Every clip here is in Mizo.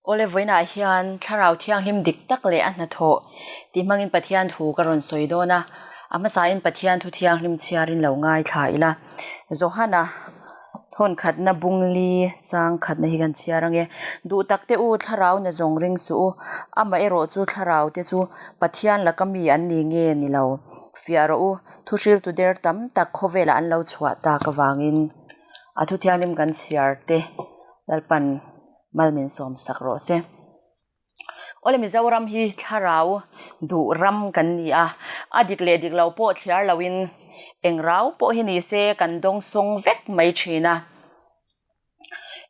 Awle vawiinah hian Thlarau Thianghlim dik tak leh a hnathawh tih hmangin Pathian thu ka rawn sawi dawn a, a hmasain Pathian thu thianghlim chhiarin lo ngaithla ila. Johana thawn khatna bungli chang khatna hi kan chhiar ange. Duh tak te u Thlarau na zawng ring suh u, amah erawh chu Thlarau te chu Pathian laka mi an ni nge ni lo. Fiah rawh u, thuhriltu der tam tak khawvelah an lo chhuah tak avangin a thu thianghlim kan chhiar te Lalpan Mal min sawm sak rawh se. Awle Mizoram hi thlarau duh ram kan ni a, a dik leh dik lo pawh thliar loin eng rau pawh hi ni se kan dawng sawng vek mai thin a.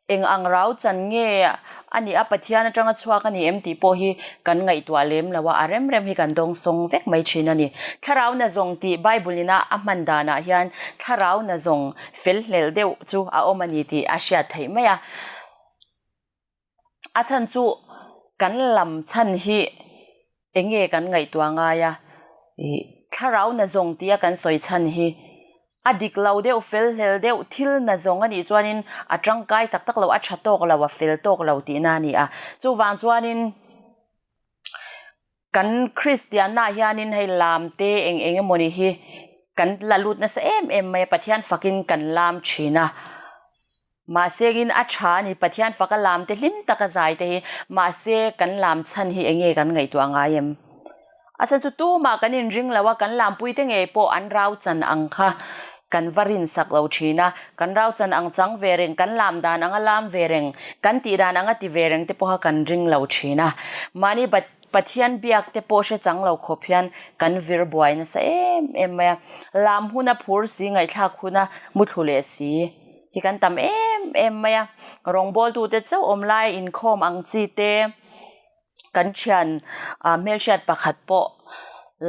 Eng ang rau chan nge a nih a Pathian atanga chhuak a ni em tih pawh hi kan ngaihtuah lem lo a, a rem rem hi kan dawng sawng vek mai thin a ni. Thlarau na zawng tih Bible ina a hman danah hian thlarau na zawng fel hlel deuh chu a awm a ni tih a hriat theih mai a. A chhan chu kan lam chhan hi eng nge kan ngaihtuah ngai a, ih thlarau na zawng tia kan sawi chhan hi a dik lo deuh fel hlel deuh thil na zawng a nih chuanin a tangkai tak tak lo a tha tawk lo a fel tawk lo tihna a ni a. Chuvang chuanin kan Kristianna hianin hei lam te eng eng emawni hi kan la lut nasa em em mai a Pathian fakin kan lam thin a. Mahsengin a tha a ni, Pathian faka lam te hlim taka zai te hi, mahse kan lam chhan hi enge kan ngaihtuah ngai em? A chhan chu tumah kan inring lo a, kan lampui te ngei pawh an rau chan ang kha kan va rinsak lo thin a, kan rau chan ang chang ve reng, kan lam dan anga lam ve reng, kan tih dan anga ti ve reng te pawha kan ring lo thin a. Mahni Pathian biak te pawh hre chang lo khawp hian kan vir buai nasa em em mai a, lam huna phur si ngaihthlak huna muthlu leh si hi kan tam em em mai a, rawngbawltute chauh awm lai inkhawm ang chi te kan thian ah hmelhriat pakhat pawh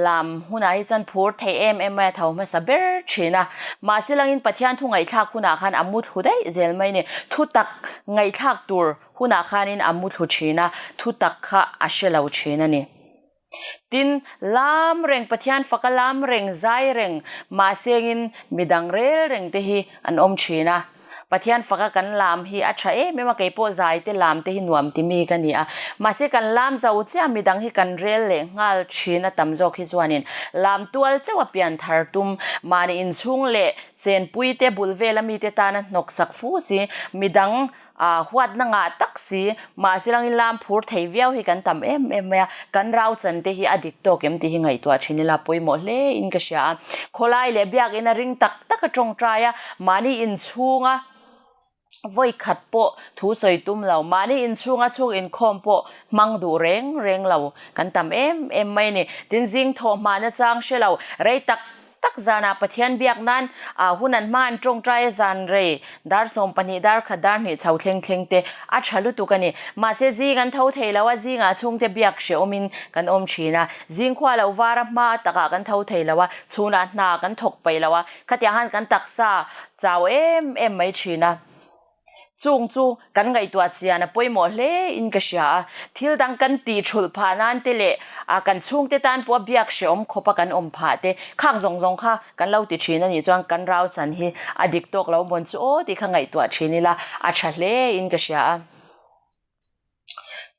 lam hunah hi chuan phur theih em em mai a tho hmasa ber thin a, mahse langin Pathian thu ngaihthlak hunah khan a muthlu daih zel mai a ni, thutak ngaihthlak tur Hunah khanin a mu thlu thin a, thu tak kha a hre lo thin a ni. Tin, lam reng, Pathian faka lam reng, zai reng, mahsengin midang rel reng te hi an awm thin a. Pathian faka kan lam hi a tha em em a, kei pawh zai te lam te hi nuam ti mi ka ni a. Mahse kan lam zo chiah midang hi kan rel leh nghal thin a tam zawk hi chuanin lam tual chauh a pian thar tum, mahni inchhung leh chenpui te bul vela mite tana hnawksak fu si, midang A huatna ngah tak si, mahse langin lam phur thei viau hi kan tam em em mai a, kan rau chan te hi a dik tawk em tih hi ngaihtuah thin ila pawimawh hle in ka hria a. Khawlai leh biakina ring tak tak a tawngtai a, mahni inchhunga vawi khat pawh thu sawi tum lo, mahni inchhunga chhung inkhawm pawh hmang duh reng reng lo kan tam em em mai a ni. Tin, zing thawh hmahna chang hre lo, rei tak Tak zanah Pathian biak nan ah hun an hma an tawngtai a zan rei dar 12 dar khat dar hnih chho thleng thleng te a tha lutuk a ni. Mahse zing an tho thei lo a, zingah chhungte biak hrehawmin kan awm thin a, zing khua loh vara hma takah kan tho thei lo a, chhunah hna kan thawk paih lo a, khatiang han kan taksa chau em em mai thin a. Chung chu kan ngaihtuah chian a pawimawh hle in ka hria a, thil dang kan tih thulh phah nan te leh a kan chhungte tan pawh a biak hrehawm khawp a kan awm phah te khak zawng zawng kha kan lo ti thin a nih chuan kan rau chan hi a dik tawk lo mawn chu aw tih kha ngaihtuah thin ila a tha hle in ka hria a.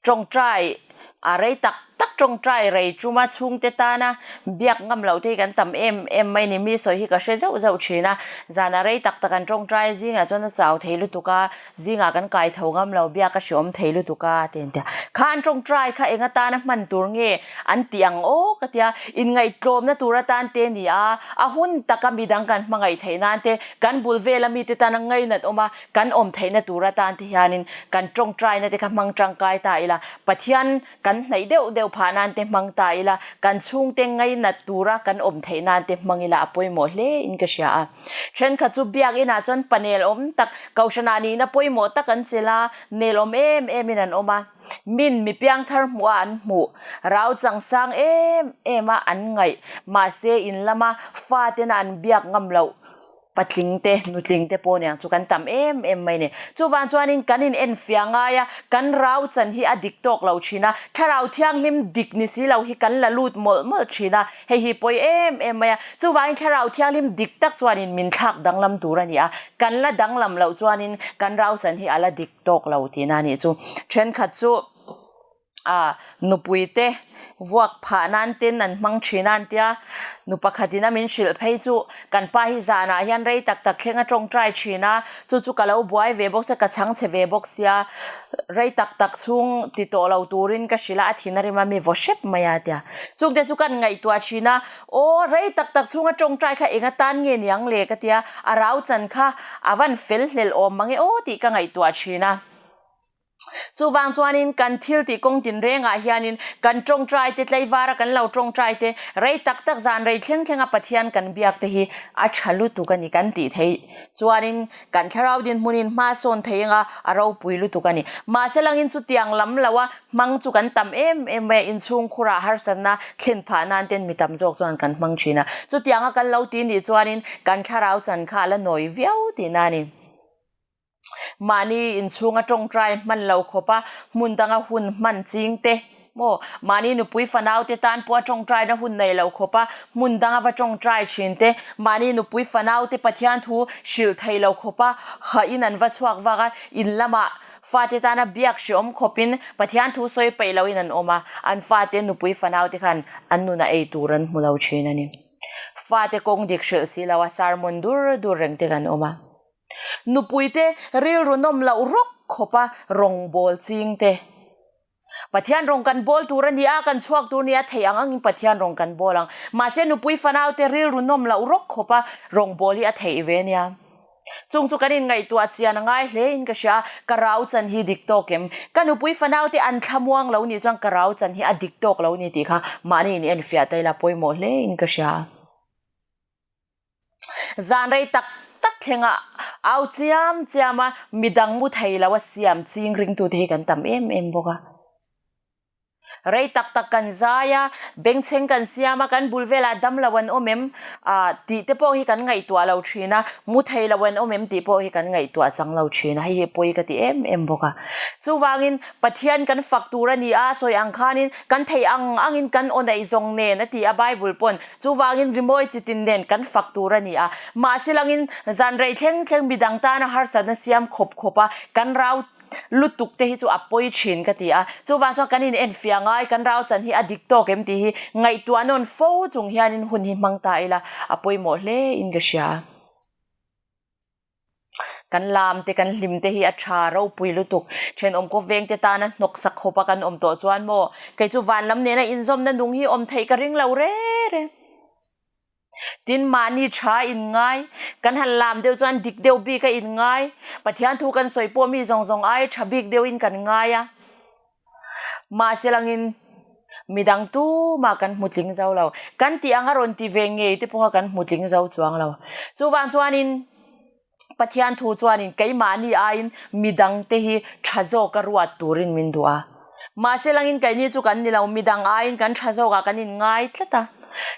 Tawngtai a rei tak tak tawngtai rei chuma chhungte tana biak ngam loh te hi kan tam em em mai ni. Mi sawi hi ka hre zauh zauh thin a, zana rei tak tak an tawngtai zingah chuan a chau thei lutuk a, zingah kan kai tho ngam lo, biak a hreawm thei lutuk a ti an ti a. Kha an tawngtai kha eng atana hman tur nge an tih ang aw ka tia, inngaihtlawmna tur atan te ni a, a hun taka midang kan hmangaih theih nan te, kan bul vela mite tana ngainat awm a, Kan awm theihna tur atan te hianin kan tawngtaina te kha hmang tangkai ta ila, Pathian kan hnaih deuh deuh phah nan te hmang ta ila, kan chhungte ngainat tura kan awm theih nan te hmang ila a pawimawh hle in ka hria a. Thenkhat chu biakinah chuan panel awm tak, kohhranah nihna pawimawh tak an chelh a, nel awm em em in an awm a. Min mi piangthar hmuh a an hmuh, rau changsang em em a an ngaih, mahse in lama fatena an biak ngam loh. Patling te, nutling te pawh niang chu kan tam em em mai ni. Chuvang chuanin kan in enfiah ngai a, kan rau chan hi a dik tawk lo thin a, thlarau thianghlim dik ni si lo hi kan la lut mawlh mawlh thin a, hei hi pawi em em mai a. Chuvangin thlarau thianghlim dik tak chuanin min thlak danglam tur a ni a, kan la danglam loh chuanin kan rau chan hi a la dik tawk lo tihna a nih chu. Thenkhat chu. Ah nupui te vuak phah nan ten an hmang thin a an tia, nu pakhatin a min hrilh phei chu kan pa hi zanah hian rei tak tak thleng a tawngtai thin a, chu chu ka lo buai ve bawk sia, ka chhang chhe ve bawk sia, rei tak tak chhung ti tawh lo turin ka hrilh a, a thin a rim a mi vaw hrep mai a tia. Chungte chu kan ngaihtuah thin a, aw rei tak tak chhunga tawngtai kha eng atan nge niang le ka tia, a rau chan kha a van fel hlel awm mang e aw tih ka ngaihtuah thin a. Chuvang chuanin kan thil tih kawng tinrengah hianin kan tawngtai te, tleivara kan lo tawngtai te, rei tak tak zan rei thleng thlenga Pathian kan biak te hi a tha lutuk a ni kan tih theih chuanin kan thlarau dinhmunin hma sawn thei anga a ropui lutuk a ni. Mahse langin chutiang lam loa hmang chu kan tam em em mai a, inchhungkhurah harsatna thlen phah nan ten mi tam zawk chuan kan hmang thin a. Chutianga kan lo ti nih chuanin kan thlarau chan kha a la nawi viau tihna a ni. Mahni inchhunga tawngtai hman lo khawpa hmun danga hun hman ching te maw? Mahni nupui fanau te tan pawha tawngtaina hun nei lo khawpa hmun danga va tawngtai thin te, mahni nupui fanau te Pathian thu hrilh thei lo khawpa hahin an va chhuak vak a, in lamah fate tana biak hreawm khawpin Pathian thu sawi peih loin an awm a, an fate nupui fanau te khan an nunah ei tur an hmu lo thin a ni. Fate kawng dik hrilh si lo a sermon dur dur reng te kan awm a. Nupuite rilru nawm loh rawk khawpa rawngbawl ching te. Pathian rawng kan bawl tur a ni a, kan chhuak tur a ni a, theih ang angin Pathian rawng kan bawl ang. Mahse nupui fanaute rilru nawm loh rawk khawpa rawngbawl hi a theih ve nia. Chung chu kan inngaihtuah chian a ngai hle in ka hria a, ka rau chan hi dik tawk em? Ka nupui fanaute an thlamuang lo nih chuan ka rau chan hi a dik tawk lo ni tih kha mahni in enfiah ta ila pawimawh hle in ka hria a. Zan rei tak tak thleng a au chiam chiam a, midang mu thei lo a siam ching ringtute hi kan tam em em bawk a. Rei tak tak kan zai a, bengchheng kan siam a, kan bul velah dam lo an awm em ah tih te pawh hi kan ngaihtuah lo thin a, mu thei lo an awm em tih pawh hi kan ngaihtuah chang lo thin a, hei hi pawi ka ti em em bawk a. Chuvangin Pathian kan fak tur a ni a, sawi ang khanin kan theih ang angin kan aw neih zawng nen a ti a Bible pawn. Chuvangin rimawi chitin nen kan fak tur a ni a, mahse langin zan rei thleng thleng midang tana harsatna siam khawp khawp a, kan rau lutuk te hi chu a pawi thin ka ti a. Chuvang chuan kan in enfiah ngai, kan rau chan hi a dik tawk em tih hi ngaihtuah nawn fo chung hianin hun hi hmang ta ila a pawimawh hle in ka hria. Kan lam te kan hlim te hi a tha ropui lutuk. Thenawm kaw veng te tana hnawk sak khawpa kan awm tawh chuan maw kei chu van lam nena inzawmna nung hi awm theih ka ring lo re re. Tin mahni tha in ngai, kan han lam deuh chuan dik deuh bik a in ngai, Pathian thu kan sawi pawh mi zawng zawng ai tha bik deuh in kan ngai a. Mahse langin midang tumah kan hmu tling zo lo. Kan tih anga rawn ti ve ngei te pawha kan hmu tling zo chuang lo. Chuvang chuanin Pathian thu chuanin keimahni aiin midang te hi tha zawka ruat turin min duh a. Mahse langin keini chu kan ni lo, midang aiin kan tha zawkah kan inngai tlat a.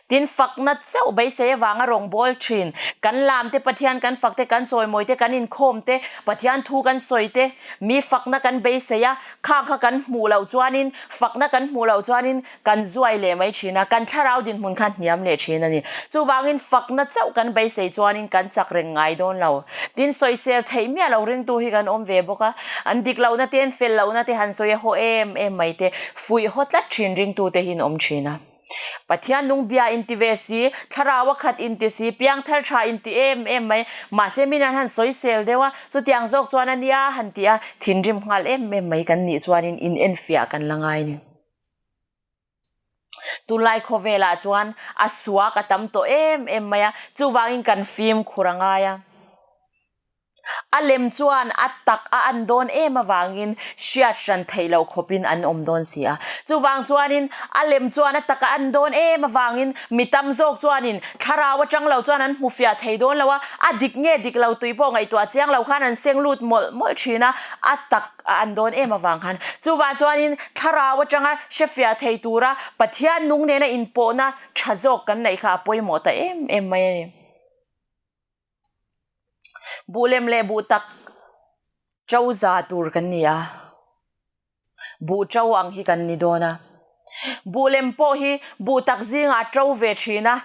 Tin fakna chauh beisei avanga rawngbâwl ṭhin, kan lam te, Pathian kan fak te, kan chawimawi te, kan inkhawm te, Pathian thu kan sawi te, mi fakna kan beisei a, khang kha kan hmuh loh chuanin, fakna kan hmuh loh chuanin kan zuai leh mai ṭhin a, kan thlarau dinhmun kha hniam leh ṭhin a ni. Chuvangin fakna chauh kan beisei chuanin kan chak reng ngai dawn lo. Tin sawisel theih miah lo ringtu hi kan awm ve bawk a, an dik lohna te, an fel lohna te han sawi a haw em em mai te, fuih haw tlat ṭhin ringtute hi an awm ṭhin a. Pathian nung bia inti ve si, thlarau a khat inti si, piangthar tha inti em em mai, mahse min an han sawisel deuh a, chutiang zawk chuan a nia han ti a, thinrim nghal em em mai kan nih chuanin in enfiah kan la ngai ni. Tunlai khawvelah chuan a suak a tam tawh em em mai a, chuvangin kan fimkhur a ngai a. A lem chuan a tak a an dawn em avangin hriat hran theih loh khawpin an awm dawn si a. Chuvang chuanin a lem chuan a tak a an dawn em avangin mi tam zawk chuanin thlarau atang lo chuan an hmu fiah thei dawn lo a, a dik nge dik lo tui pawh ngaihtuah chiang lo khan an seng lut mawlh mawlh thin a, a tak a an dawn em avang khan. Chuvang chuanin thlarau atanga hre fiah thei tura Pathian nung nena inpawhna tha zawk kan neih kha a pawimawh ta em em mai a ni. Buh lem leh buh tak ṭo za tur kan ni a, buh ṭo ang hi kan ni dawn a. Buh lem pawh hi buh tak zingah a ṭo ve ṭhin a.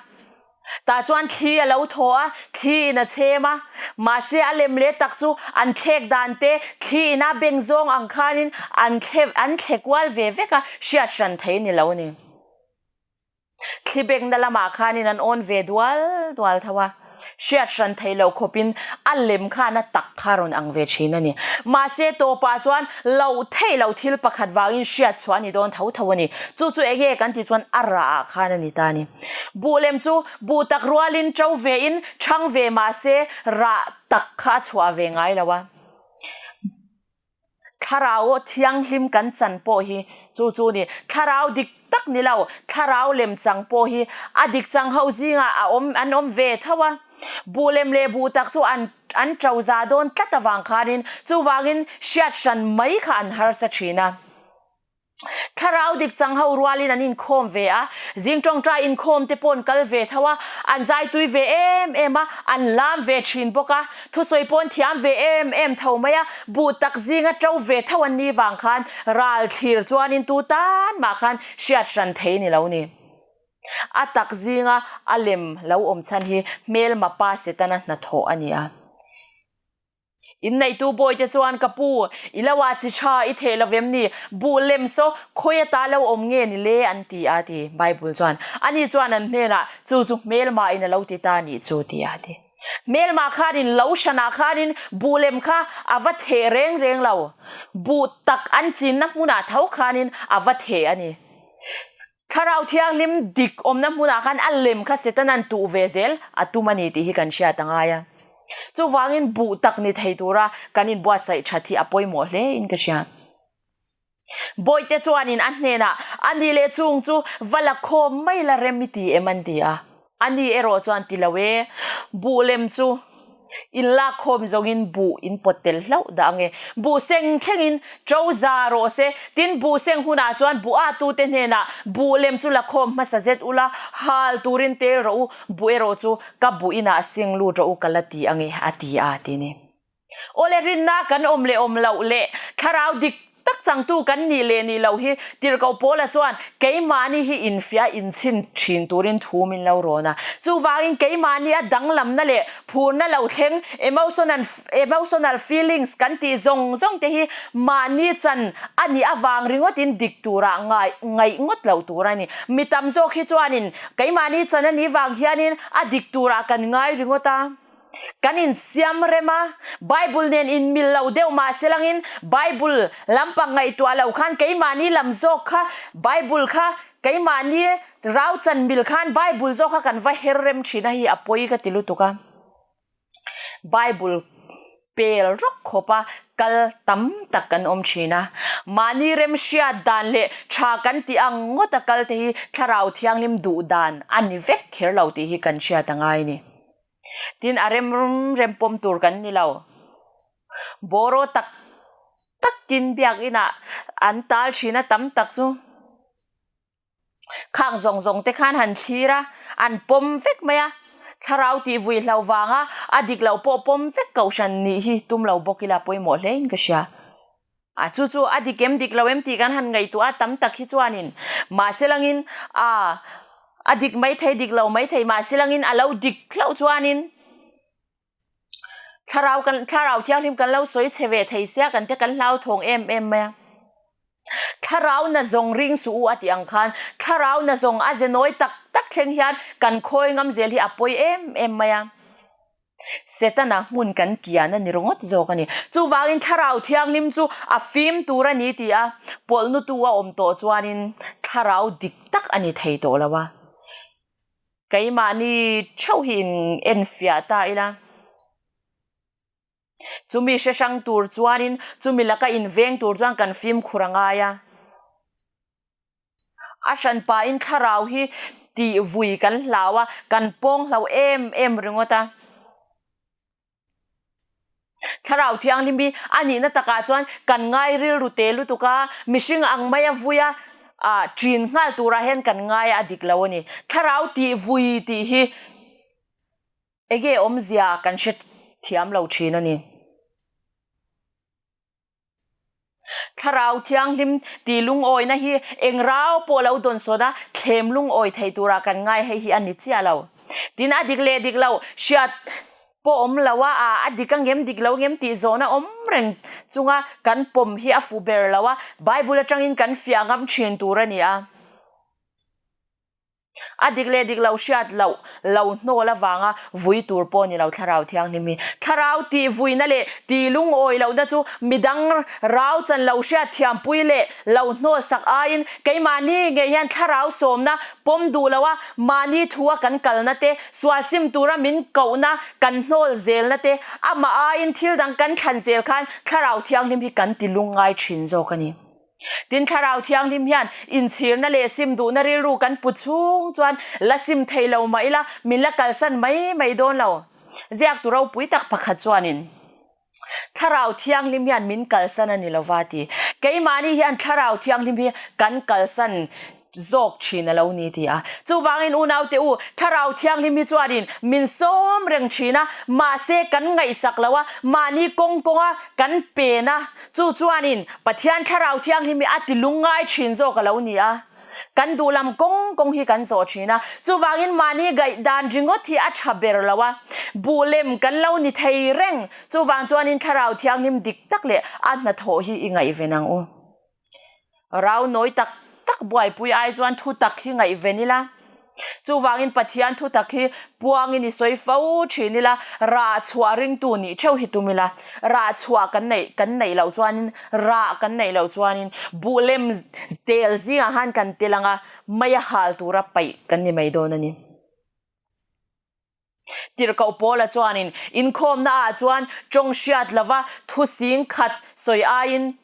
Tah chuan thli a lo thaw a, thli in a chhem a. Mahse a lem leh tak chu an thlek dan te, thli in a beng zawng ang khanin an thle an thle kual ve vek a, hriat hran thei ni lo a ni. Thli bengna lamah khanin an awn ve dual dual tho a, hriat hran theih loh khawpin a lem khan a tak kha rawn ang ve thin a ni. Mahse tawpah chuan loh theih loh thil pakhat vangin hriat chhuah a ni dawn tho tho a ni. Chu chu enge kan tih chuan a rah ah khan a ni ta a ni. Buh lem chu buh tak rualin to ve in chhang ve mahse rah tak kha a chhuah ve ngai lo a. Thlarau thianghlim kan chan pawh hi chu chu ni. Thlarau dik tak ni lo, thlarau lem chang pawh hi a dik chang ho zingah a awm an awm ve tho a. Buh lem leh buh tak chu an an to za dawn tlat avang khanin chuvangin hriat hran mai kha an harsa thin a. Thlarau dik chang ho rualin an inkhawm ve a, zing tawngtai inkhawm te pawh an kal ve tho a, an zai tui ve em em a, an lam ve thin bawk a, thusawi pawh an thiam ve em em tho mai a, buh tak zinga to ve tho an nih vang khan ral thlir chuanin tu tan mah khan hriat hran thei ni lo ni. A tak zinga a lem lo awm chhan hi hmelma pa Setana hnathawh a ni a. Inneitu bawite chuan, Ka pu, i lo ah chi tha i theh lo vem ni? Buh lem saw khawi ata lo awm nge ni le? an ti a ti. Bible chuan, Ani chuan an hnenah, Chu chu hmelma in a lo ti ta nih chu, ti a ti. Hmelma khanin lo hranah khanin buh lem kha a va theh reng reng lo. Buh tak an chinna hmunah tho khanin a va theh a ni. Thlarau Thianghlim dik awmna hmunah khan a lem kha Setana'n tuh ve zel a tum a ni tih hi kan hriat a ngai a. Chuvangin buh tak ni thei tura kan inbuatsaih that hi a pawimawh hle in ka hria. Bawihte chuanin a hnenah, A nih leh chung chu va la khawm mai la rem i ti em an ti a. A ni erawh chuan ti lo e, buh lem chu in lak khawm zawngin buh in pawt tel hlauh dah ange. Buh seng thlengin to za rawh se, tin buh seng hunah chuan buh a tute hnenah buh lem chu la khawm hmasa zet ula, hal turin tel rawh u, buh erawh chu ka buh inah sing lut rawh u ka la ti ange a ti a ti ni. Awle rinna kan awm leh awm loh leh thlarau dik tak changtu kan nih leh nih loh hi Tirhkoh Paula chuan keimahni hi infiah inchhin thin turin thu min lo rawn a. Chuvangin keimahni a danglamna leh phurna lo thleng emotional feelings kan tih zawng zawng te hi mahni chan a nih avang ringawtin dik turah ngai ngaih ngawt loh tur a ni. Mi tam zawk hi chuanin keimahni chan a nih vang hianin a dik turah kan ngai ringawt a. Kan insiam rem a, Bible nen inmil lo deuh mah se langin Bible lampang ngaihtuah lo khan keimahni lam zawk kha Bible kha keimahni rau chan mil khan Bible zawk kha kan va her rem thin a hi a pawi ka ti lutuk a. Bible pel rawk khawp a kal tam tak kan awm thin a. Mahni remhriat dan leh tha kan tih ang ngawt a kal te hi Thlarau Thianghlim duh dan a ni vek kher lo tih hi kan hriat a ngai a ni. Tin, a rem rem pawm tur kan ni lo. Bawraw tak takin biakinah an tal thin a tam tak chu khang zawng zawng te khan han thlir a, an pawm vek mai a. Thlarau tih vui hlo vanga a dik loh pawh pawm vek kohhran nih hi tum lo bawk ila pawimawh hle in ka hria. A chu chu a dik em dik lo em tih kan han ngaihtuah a tam tak hi chuanin mahse langin a a dik maithei dik lo maithei mahse langin a lo dik hlauh chuanin thlarau kan thlarau thianghlim kan lo sawi chhe ve thei sia kan te kan hlauthawng em em mai a. Thlarau na zawng ring suh u a tih ang khan thlarau na zawng a ze nawi tak tak thleng hian kan khawi ngam zel hi a pawi em em mai a. Setana hmun kan kian a ni ringawt zawk a ni. Chuvangin Thlarau Thianghlim chu a fim tur a ni tih a pawlhnutu a awm tawh chuanin Thlarau dik tak a ni thei tawh lo a. Keimahni theuh hi in enfiah ta ila. Chumi hre hrang tur chuanin chumi laka inveng tur chuan kan fimkhur a ngai a. A hran pahin thlarau hi tih vui kan hlau a, kan pawng hlau em em ringawt a. Thlarau thianghlim hi a nihna takah chuan kan ngai rilru te lutuk a, mihring ang maia vui a, ah ṭin nghal turah hian kan ngai a, a dik lo a ni. Thlarau tih vui tih hi enge awmzia kan hre thiam lo ṭhin a ni. Thlarau Thianghlim tih lungawina hi eng rau pawh lo dawnsawn a, thlem lungawi thei tura kan ngai hei hi a ni chiah lo. Tin, a dik leh dik lo hriat pawh awm lo a, a a dik angem dik lo ngem tih zawhna awm reng chunga kan pawm hi a fu ber lo a, Bible atangin kan fiah ngam thin tur a ni a. A dik leh dik lo hriat loh lo hnawl avanga vui tur pawh ni lo Thlarau Thianghlim hi. Thlarau tih vuina leh tih lungawi lohna chu midang rau chan lo hriat thiampui leh lo hnawl sak aiin keimahni ngei hian Thlarau sawmna pawm duh loha mahni thua kan kalna te, sual sim tura min kohna kan hnawl zelna te, amah aiin thil dang kan thlan zel khan Thlarau Thianghlim hi kan ti lungngai thin zawk a ni. Tin, Thlarau Thianghlim hian inchhirna leh sim duhna rilru kan pu chhung chuan la sim thei lo mah ila min la kalsan mai mai dawn lo. Ziaktu ropui tak pakhat chuanin, Thlarau Thianghlim hian min kalsan a ni lo va ti. Keimahni hian Thlarau Thianghlim hi kan kalsan zawk thin a lo ni ti a. Chuvangin unaute u, Thlarau Thianghlim hi chuanin min sawm reng thin a, mahse kan ngaihsak lo a, mahni kawng kawnga kan pen a, chu chuanin Pathian Thlarau Thianghlim hi a ti lungngai thin zawk a lo ni a. Kan duh lam kawng kawng hi kan zawh thin a, chuvangin mahni gaihdan ringawt hi a tha ber lo a, buh lem kan lo ni thei reng. Chuvang chuanin Thlarau Thianghlim dik tak leh a hnathawh hi i ngaihven ang u. Rau nawi tak tak buaipui ai chuan thu tak hi ngaihven ila, chuvangin Pathian thu tak hi puangin i sawi fo thin ila, rah chhuah ringtu nih theuh hi tum ila, rah chhuah kan neih kan neih loh chuanin rah kan neih loh chuanin buh lem tel zingah khan kan tel anga mei a hal tura paih kan ni mai dawn a ni. Tirhkoh Paula chuanin inkhawmna ah chuan tawng hriat lova thu sing khat sawi aiin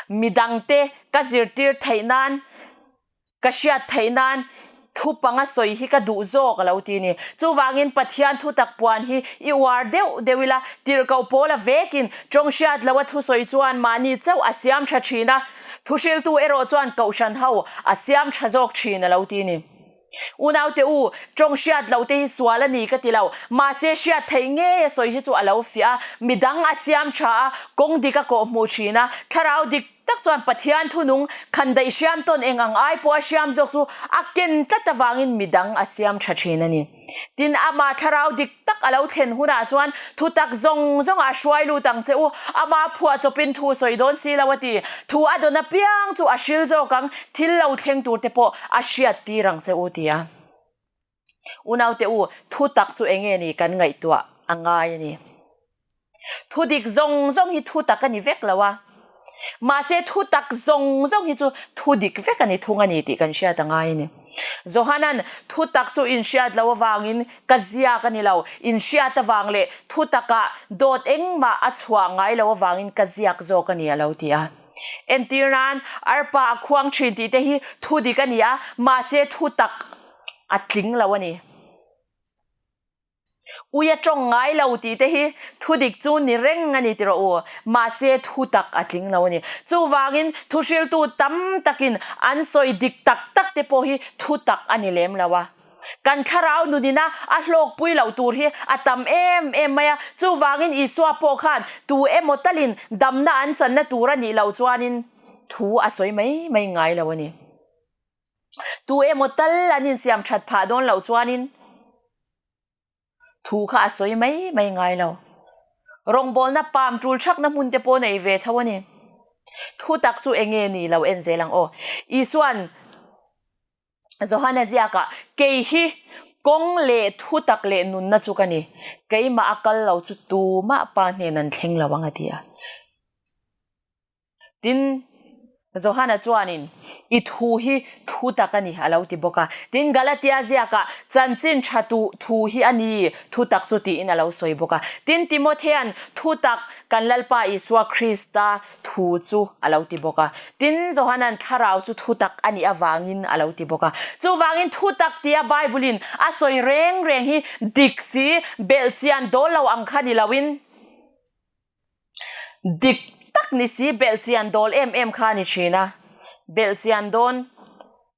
midangte ka zirtir theih nan, ka hriat theih nan thu panga sawi hi ka duh zawk a lo ti a ni. Chuvangin Pathian thutak puan hi i uar deuh deuh ila, Tirhkoh Paula vekin tawng hriat loa thu sawi chuan mahni chauh a siam tha thin a, thuhriltu erawh chuan kohhran ho a siam tha zawk thin a lo ti a ni. Unaute u, tawng hriat lo te hi sual a ni ka ti lo. Mahse hriat theih ngei a sawi hi chu a lo fiah a, midang a siam tha a, kawng dik a kawh hmuh thin a, thlarau dik tak chuan Pathian thunung khan daih hriam tawn eng ang ai pawh a hriam zawk chu a ken tlat avangin midang a siam tha thin a ni. Tin, amah thlarau dik tak a lo thlen hunah chuan thutak zawng zawngah a hruai lut ang che u, amah phuah chawpin thu sawi dawn si lo a ti. Thu a dawn apiang chu a hril zawk ang, thil lo thleng tur te pawh a hriat tir ang che u ti a. Unaute u, thutak chu eng nge ni kan ngaihtuah a ngai a ni. Thu dik zawng zawng hi thu tak a ni vek lo a, mahse thu tak zawng zawng hi chu thu dik vek a ni thung a ni tih kan hriat a ngai a ni. Johanan thu tak chu inhriat lo avangin ka ziak a ni lo, inhriat avang leh thu takah dawt engmah a chhuah ngai lo avangin ka ziak zawk a ni a lo ti a. Entir nan, arpa a khuang thin tih te hi thu dik a ni a, mahse thu tak a tling lo a ni. Ui a tawng ngai lo tih te hi thu dik chu ni reng a ni ti rawh u. Mahse thu tak a tling lo a ni. Chuvangin thuhriltu tam takin an sawi dik tak tak te pawh hi thu tak a ni lem lo a. Kan thlarau nunina a hlawkpui loh tur hi a tam em em mai a. Chuvangin Isua pawh khan tu emaw talin damna an channa tur a nih loh chuanin thu a sawi mai mai ngai lo a ni. Tu emaw tal an insiam that phah dawn loh chuanin thu kha a sawi mai mai ngai lo. Rawngbawlna pam tul thakna hmun te pawh nei ve tho a ni. Thu tak chu eng nge ni lo en zel ang aw. Isuan Johana ziakah kei hi kawng leh thu tak leh nunna chu ka ni. Keimah a kal lo chu tumah pa hnen an thleng lo ang a ti a. Tin, Johana chuanin, I thu hi thu tak a ni, a lo ti bawk a. Tin, Galatia ziakah, Chanchin tha tu thu hi a ni, thu tak chu tiin a lo sawi bawk a. Tin, Timothea'n, Thu tak, kan Lalpa Isua Krista thu chu, a lo ti bawk a. Tin, Johana'n, Thlarau chu thu tak a nih avangin, a lo ti bawk a. Chuvangin, thu tak tia Bible-in a sawi reng reng hi dik si, belhchian dawl lo ang kha ni loin, Dik tak ni si belhchian dawl em em kha a ni thin a, belhchian dawn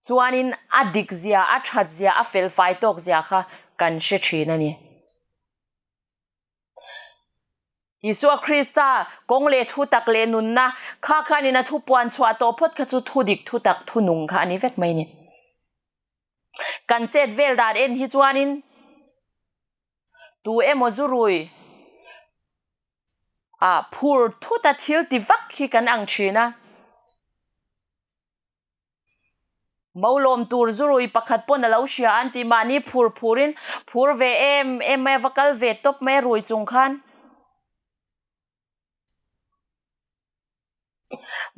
chuanin a dik zia, a that zia, a fel fai tawk zia kha kan hre thin a ni. Isua Krista kawng leh thu tak leh nunna kha khanin a thu puan chhuah tawh phawt kha chu thu dik, thu tak, thu nung kha a ni vek mai a ni. Kan chet vel dan en hi chuanin. Tu emaw zu rui ah phur thut a thil ti vak hi kan ang thin a. Maulawm tur zu rui pakhat pawn a lo hria an tih mahni phur phurin phur ve em em mai a va kal ve tawp mai a rui chung khan.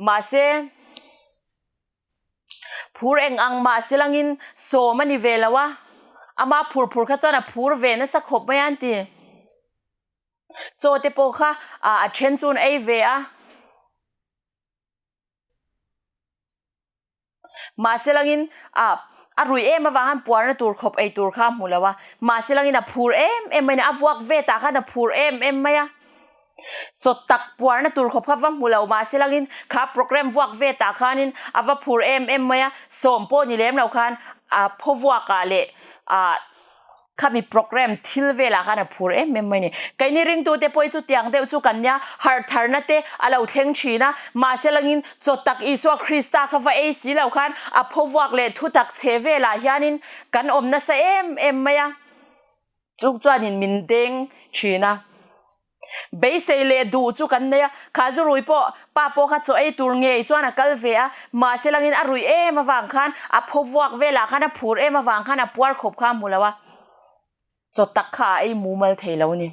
Mahse, phur eng ang mah se langin sawm a ni ve lo a, ama phur phur kha chuan a phur ve nasa khawp mai a an ti. Chaw te pawh kha a then chu an ei ve a. Mahse langin a a ruih em avang khan puarna tur khawp ei tur kha a hmu lo a, mahse langin a phur em em mai a ni, a vuak ve tah khan a phur em em mai a, chaw tak puarna tur khawp kha va hmu lo mahse langin kha program vuak ve tah khanin a va phur em em mai a, sawm pawh ni lem lo khan a phaw vuakah leh ah Khami program thil velah khan a phur em em mai ni. Keini ringtute pawh hi chu tiang deuh chu kan nia, harh tharna te a lo thleng thin a, mahse langin chaw tak Isua Krista kha va ei si lo khan a phaw vuak leh thutak chhe velah hianin kan awm nasa em em mai a, chung chuanin min deng thin a. Beisei leh duh chu kan nei a, kha zu rui pawh pa pawh kha chaw ei tur ngei chuan a kal ve a, mahse langin a ruih em avang khan a phaw vuak velah khan a phur em avang khan a puar khawp kha a hmu lo a, chaw tak kha a ei mumal thei lo ni.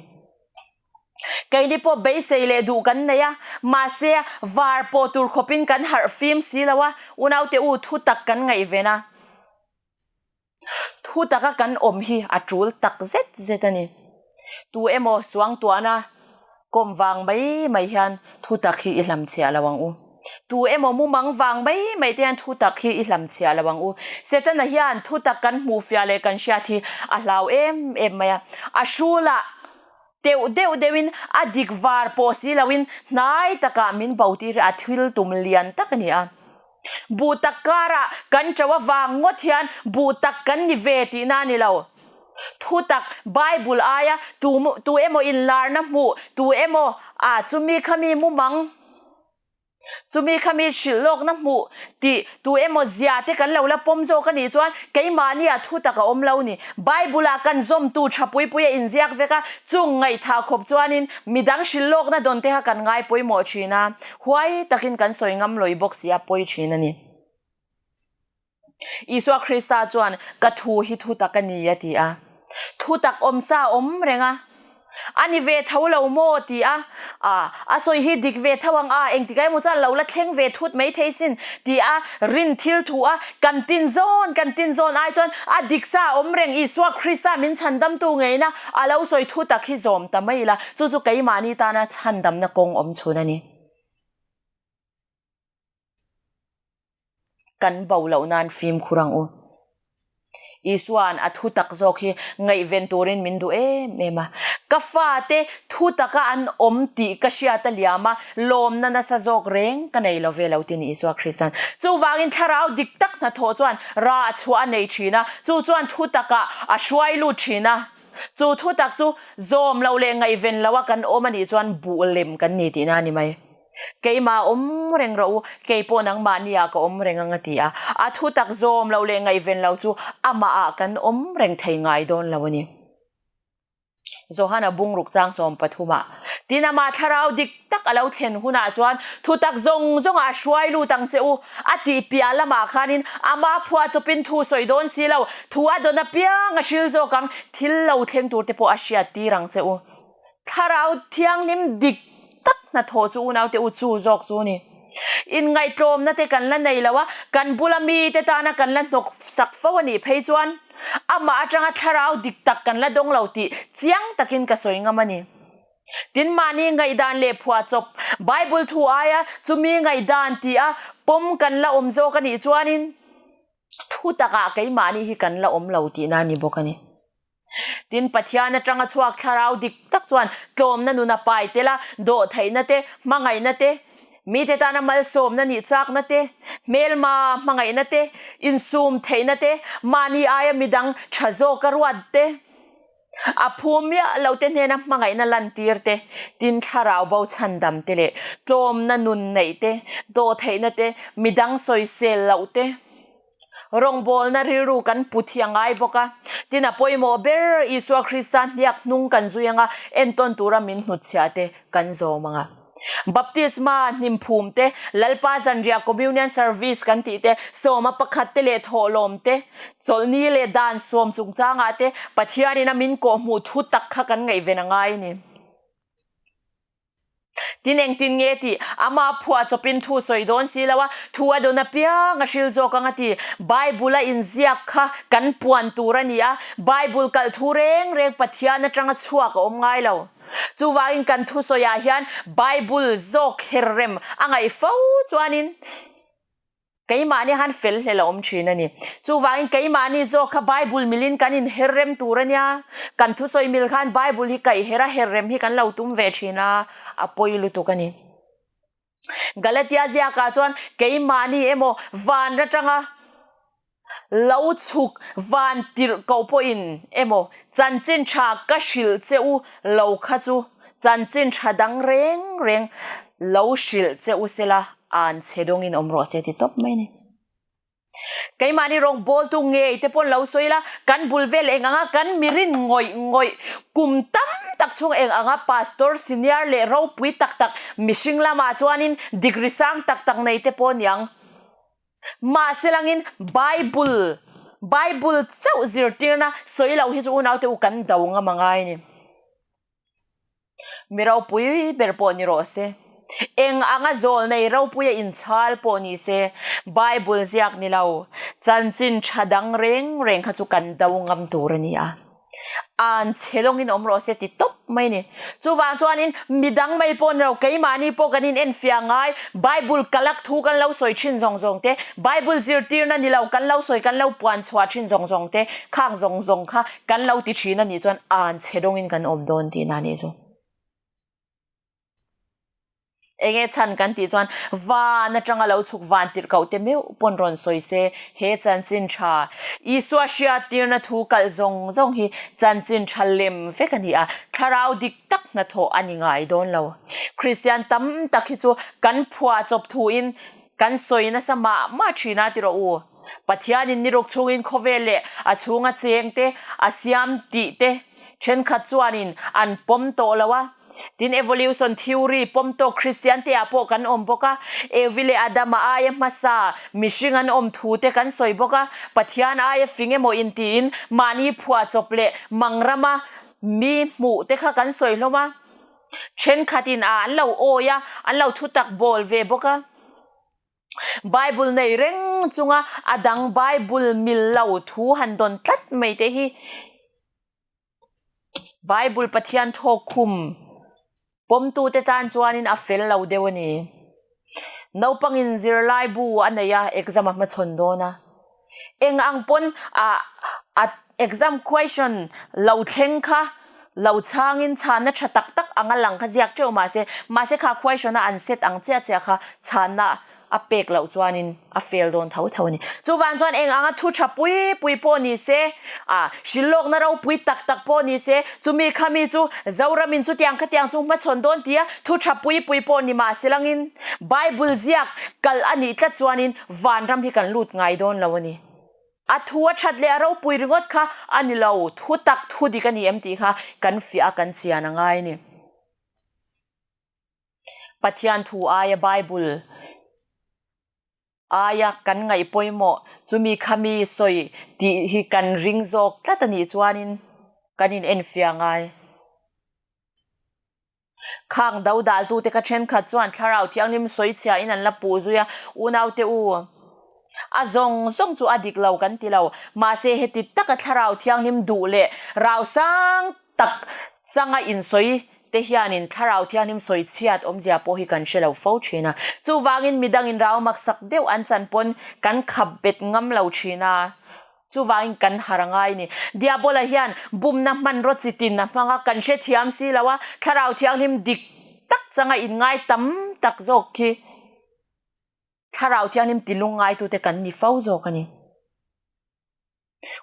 Keini pawh beisei leh duh kan nei a, mahse var pawh tur khawpin kan harh fim si lo a, unaute u thu tak kan ngaihven a. Thu taka kan awm hi a tul tak zet zet a ni. Tu emaw suangtuahna kawm vang mai mai hian thu tak hi i hlamchhiah lo ang u. Tu emaw mumang vang mai mai te hian thu tak hi i hlamchhiah lo ang u. Setana hian thu tak kan hmuhfiah leh kan hriat hi a hlau em em mai a. A hrulah teuh deuh deuhin a dik var pawh si loin hnai takah min bo tir hi a thil tum lian tak a ni a. Buh tak karah kan ṭo avang ngawt hian buh tak kan ni ve tihna a ni lo. Thu tak Bible aia tu tu emaw inlarna hmuh, tu emaw ah chumi khami mumang, chumi khami hrilh lawkna hmuh tih tu emaw zia te kan lo la pawm zawk a nih chuan keimahni ah thu tak a awm lo ni. Bible ah kan zawmtu tha pui pui a inziak vek a, chung ngaihthah khawp chuanin midang hrilh lawkna dawn te kha kan ngai pawimawh thin a. Huai takin kan sawi ngam lawih bawk si a pawi thin a ni. Isua Krista chuan ka thu hi thutak a ni a ti a. Thutak awmsa a awm reng a. A ni ve tho lo maw ti a. A, a sawi hi dik ve tho ang a, engtikah emaw chuan lo la thleng ve thut mai thei sin ti a rin thil thu a. Kan tin zawn, kan tin zawn ai chuan a dik sa a awm reng Isua Krista min chhandamtu ngeina A lo sawi thu tak hi zawm ta mai ila, chu chu keimahni tana chhandamna kawng awm chhun a ni. Kan bo loh nan fimkhur ang u. Isua'n a thu tak zawk hi ngaihven turin min duh em em a. Ka fate thu taka an awm tih ka hriat a liam a, lawmna nasa zawk reng ka nei lo ve lo ti ni Isua Krista'n. Chuvangin thlarau dik tak hnathawh chuan rah chhuah a nei thin a, chu chuan thu takah a hruai lut thin a. Chu thu tak chu zawm loh leh ngaihven loh a kan awm a nih chuan buh lem kan ni tihna a ni mai. Keimah awm reng rawh u, kei pawh nangmahni ah ka awm reng ang a ti a. A thu tak zawm loh leh ngaihven loh chu amah ah kan awm reng thei ngai dawn lo a ni. Johana bungruk chang 13 ah, Tin amah thlarau dik tak a lo thlen hunah chuan thutak zawng zawngah a hruai lut ang che u, a tih piah lamah khanin amah phuah chawpin thu sawi dawn si lo, thu a dawn apiang a hril zawk ang, thil lo thleng tur te pawh a hriat tir ang che u. Thlarau thianghlim dik tak hnathawh chu unaute u chu zawk chu ni. Inngaihtlawmna te kan la nei lo a, kan bula mite tana kan la hnawk sak fo a nih phei chuan amah atanga thlarau dik tak kan la dawng lo tih chiang takin ka sawi ngam a ni. Tin mahni ngaihdan leh phuahchawp Bible thu aia chumi ngaihdan tih a pawm kan la awm zawk a nih chuanin thu takah keimahni hi kan la awm lo tihna a ni bawk a ni. Tin Pathian atanga chhuak thlarau dik tak chuan tlawmna nun a pai tel a, dawhtheihna te, hmangaihna te, mite tana malsawmna nih chakna te, hmelma hmangaihna te, insum theihna te, mahni aia midang tha zawka ruat te, A phu miah lo te hnena hmangaihna lantir te, tin thlarau bo chhandam te leh tlawmna nun neih te, dawhtheihna te, midang sawisel loh te. Rawngbawlna rilru kan put hi a ngai bawk a. Tin, a pawimawh ber Isua Krista hniak hnung kan zui anga entawn tura min hnutchhiah te kan zawm ang a. Baptisma hnim phum te, Lalpa zanriah Communion Service kan tih te, sawma pakhat te leh thawhlawm te, chawlhni leh dan sawm chungchangah te Pathianin a min kawhhmuh thu tak kha kan ngaihven a ngai a ni. Tin engtin nge tih ama phuah chawpin thu sawi dawn si lo a, thu a dawn apiang a hril zawk ang a ti. Bible a inziak kha kan puan tur a ni a, Bible kalh thu reng reng Pathian atanga chhuak a awm ngai lo. Chuvangin kan thusawiah hian Bible zawk herrem a ngaih fo chuanin, Keimahni han fel hlel a awm thin a ni. Chuvangin keimahni zawk kha Bible milin kan inher rem tur a nia. Kan thusawi mil khan Bible hi kaih her a, her rem hi kan lo tum ve thin a, a pawi lutuk a ni. Galatia ziakah chuan keimahni emaw van atanga lo chhuk van tirh koh pawhin emaw chanchin tha ka hrilh che u lo kha chu chanchin tha dang reng reng lo hrilh che u sela an chhe dawngin awm rawh se ti tawp mai a ni. Keimahni rawngbawltu ngei te pawn lo sawi ila, kan bul vel eng anga kan mirin ngawih ngawih kum tam tak chhung eng anga pastor senior leh ropui tak tak mihring lamah chuanin degree sang tak tak nei te pawh niang. Mahse langin Bible, Bible chauh zirtirna sawi loh hi chu unaute u kan do ngam a ngai a ni. Mi ropui ber pawh ni rawh se, eng anga zawl nei ropuia inchhal pawh ni se, Bible ziak ni lo, chanchin tha dang reng reng kha chu kan do ngam tur a ni a. An chhe lawngin awm rawh se ti tawp mai a ni. Chuvang chuanin midang mai pawh ni lo, keimahni pawh kan inenfiah ngai, Bible kalak thu kan lo sawi thin zawng zawng te, Bible zirtirna ni lo kan lo sawi kan lo puan chhuah thin zawng zawng te, khang zawng zawng kha kan lo ti thin a nih chuan an chhe dawngin kan awm dawn tihna a nih chu. Enge chhan kan tih chuan van atanga lo chhuk van tirh koh te meuh pawn rawn sawi se, he chanchin tha Isua hriattirna thu kalh zawng zawng hi chanchin tha lem vek a ni a, thlarau dik tak hnathawh a ni ngai dawn lo. Kristian tam tak hi chu kan phuah chawp thuin kan sawi nasa mah mah thin a ti rawh u. Pathianin niruk chhungin khawvel leh a chhunga cheng te a siam tih te thenkhat chuanin an pawm tawh lo a. Tin, evolution theory pawm tawk Kristian te ah pawh kan awm bawk a. Evi leh Adama aia hmasa mihring an awm thu te kan sawi bawk a. Pathian aia fing emaw intiin mahni phuah chawp leh mangrama mi hmuh te kha kan sawi hlawm a. Thenkhatin a an lo awi a, an lo thutak bawl ve bawk a. Bible nei reng chunga a dang Bible mil lo thu han dawn tlat mai te hi Bible Pathian thawk khum pawmtute tan chuanin a fel lo deuh a ni. Naupangin zirlai bu a nei a, exam a hmachhawn dawn a. Eng ang pawn a a exam question lo thleng kha lo chhangin chhanna tha tak tak anga lang kha ziak teuh mahse, mahse kha question a an set ang chiah chiah kha chhanna a pek loh chuanin a fail dawn tho tho a ni. Chuvang chuan eng anga thu tha pui pui pawh ni se, a hrilhlawkna ropui tak tak pawh ni se, chumi khami chu Zoramin chutiang khatiang chu hmachhawn dawn tia thu tha pui pui pawh ni mahse langin Bible ziak kalh a nih tlat chuanin vanram hi kan lut ngai dawn lo a ni. A thu a that leh a ropui ringawt kha a ni lo, thu tak thu dik a ni em tih kha kan fiah a kan chian a ngai a ni. Pathian thu aia Bible aia kan ngaih pawimawh chumi khami sawi tih hi kan ring zawk tlat a nih chuanin kan in enfiah ngai. Khang dodaltute kha thenkhat chuan Thlarau Thianghlim sawi chhiahin an la puh zui a, Unaute u, a zawng zawng chu a dik lo kan ti lo, mahse heti taka Thlarau Thianghlim duh leh rau sang tak changa insawi te hianin Thlarau Thianghlim sawi chhiat awmzia pawh hi kan hre lo fo thin a. Chuvangin midangin rau maksak deuh an chan pawn kan khap bet ngam lo thin a. Chuvangin kan har a ngai ni. Diabola hian bumna hmanraw chi tin a hmang a, kan hrethiam si lo a, Thlarau Thianghlim dik tak changa inngai tam tak zawk khi Thlarau Thianghlim ti lungngaitute kan ni fo zawk a ni.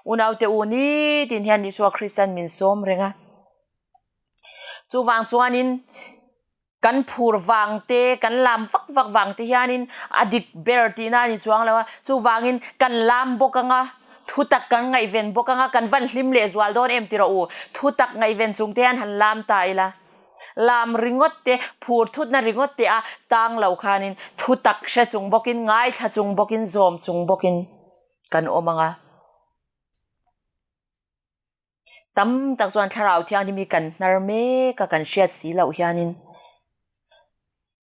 Unaute u nitin hian Isua Krista'n min sawm reng a. Chuvang chuanin. Kan phur vang te, kan lam vak vak vang te hianin a dik ber tihna a ni chuang lo a, chuvangin kan lam bawk anga thutak kan ngaihven bawk anga kan van hlim leh zual dawn em ti rawh u, thutak ngaihven chung te hian han lam ta ila. Lam ringawt te, phur thutna ringawt te a tang lo khanin thutak hre chung bawkin, ngaithla chung bawkin, zawm chung bawkin kan awm anga. Tam tak chuan thlarau thianghlim hi kan hnar mek a, kan hriat si loh hianin.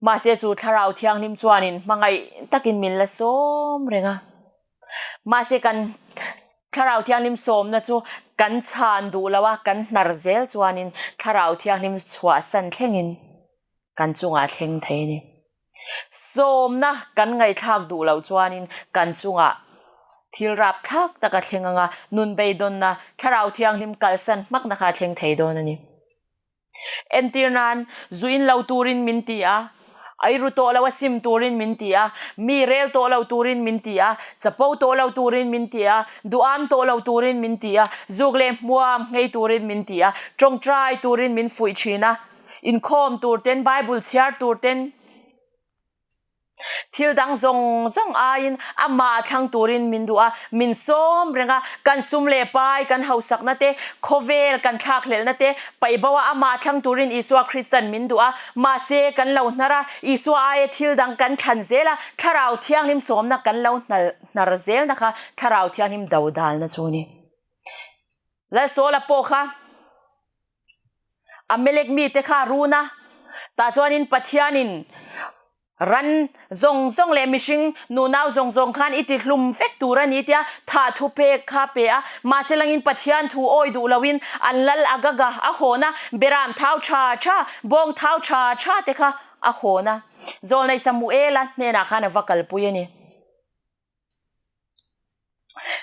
Mahse chu thlarau thianghlim chuanin hmangaih takin min la sawm reng a. Mahse kan thlarau thianghlim sawmna chu kan chhan duh lo a, kan hnar zel chuanin thlarau thianghlim chhuahsan thlengin kan chungah thleng thei a ni. Sawmna kan ngaihthlak duh loh chuanin kan chungah thil rapthlak tak a thleng anga nun beidawnna thlarau thianghlim kalsan hmakna kha a thleng thei dawn a ni. Entir nan, zu in lo turin min ti a, eiru tawh lo a sim turin min ti a, mi rel tawh lo turin min ti a, chapo tawh lo turin min ti a, duham tawh lo turin min ti a, zuk leh hmuam nghei turin min ti a, tawngtai turin min fuih thin a, Inkhawm tur ten, Bible chhiar tur ten, thil dang zawng zawng aiin amah thlang turin min duh a, min sawm reng a, kan sum leh pai, kan hausakna te, khawvel kan thlakhlelhna te paihbo a amah thlang turin Isua Kristan min duh a, mahse kan lo hnar a, Isua aia thil dang kan thlan zel a, Thlarau Thianghlim sawmna kan lo hnar zelna kha Thlarau Thianghlim dodalna chu a ni. Lalsawla pawh kha. Amalek mite kha a run a, tah chuanin Pathianin ran zawng zawng leh mihring nunau zawng zawng khan i ti hlum vek tur a ni tia thah thu pek kha pe a. Mahse langin Pathian thu awi duh loin an lal Agaga a hawn a, Beram thau tha tha, bawng thau tha tha te kha a hawn a. Zawlnei Samuela hnenah khan a va kalpui a ni.